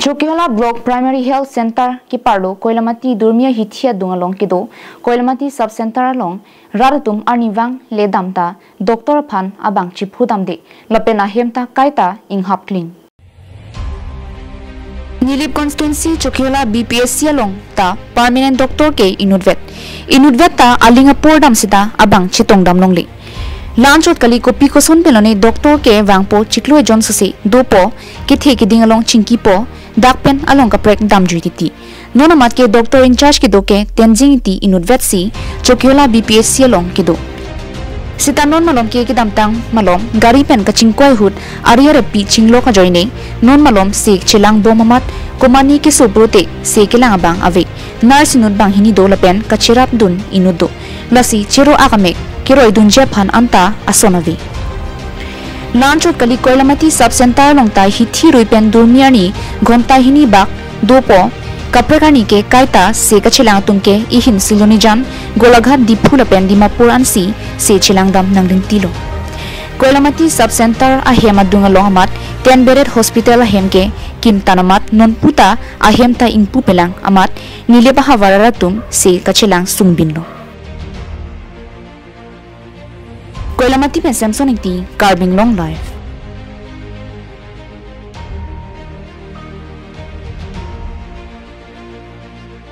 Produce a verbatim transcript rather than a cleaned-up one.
Chokihola Block Primary Health Center keparlo Koilamati Durmi ahithi adung along kedo Koilamati Sub Center along rat atum arnivang ledam ta doctor aphan abang chiphu damde lapen ahem ta kaita inghap kling. Nilip constituency Chokihola B P H C along ta permanent doctor ke inutvet. Inutvet ta aling apor dam seta abang chetong dam longle. La-anchot kali kopi koson pen lone doctor ke vangpo chiklo ejon sose dopo, kethe keding along chingkipo, dak pen along kaprek damjui titi. Non amat ke doctor in charge kedo ke Tenzing Ingti inutvet si Chokihola B P H C along kedo. Seta non malom ke kedamtang malom gari pen kachingkoi ahut ari arepi chinglok ajoine non malom se chelang bom amat komane keso pulote se kelang abang ave. Nurse inut banghini do lapen kacherap dun inut do. Lasi chero akamek keroi dunji aphan anta ason ave. La-anchot kali Koilamati Sub Center along ta hithi rui pen Durmi arni ghonta hini bak dopo, kaprek arni ke kaita se kachelang atum ke ihin Silonijan, Golaghat, Diphu lapen Dimapur ansi se chelang dam nangdingtilo. Koilamati Sub Center ahem adung along amat ten bedded hospital ahem ke kimtan amat nonputa ahem ta ingpu pelang amat nilip ahavar atum se kachelang sungbinlo. Koilamati pen Samson Ingti, Karbi Anglong Live.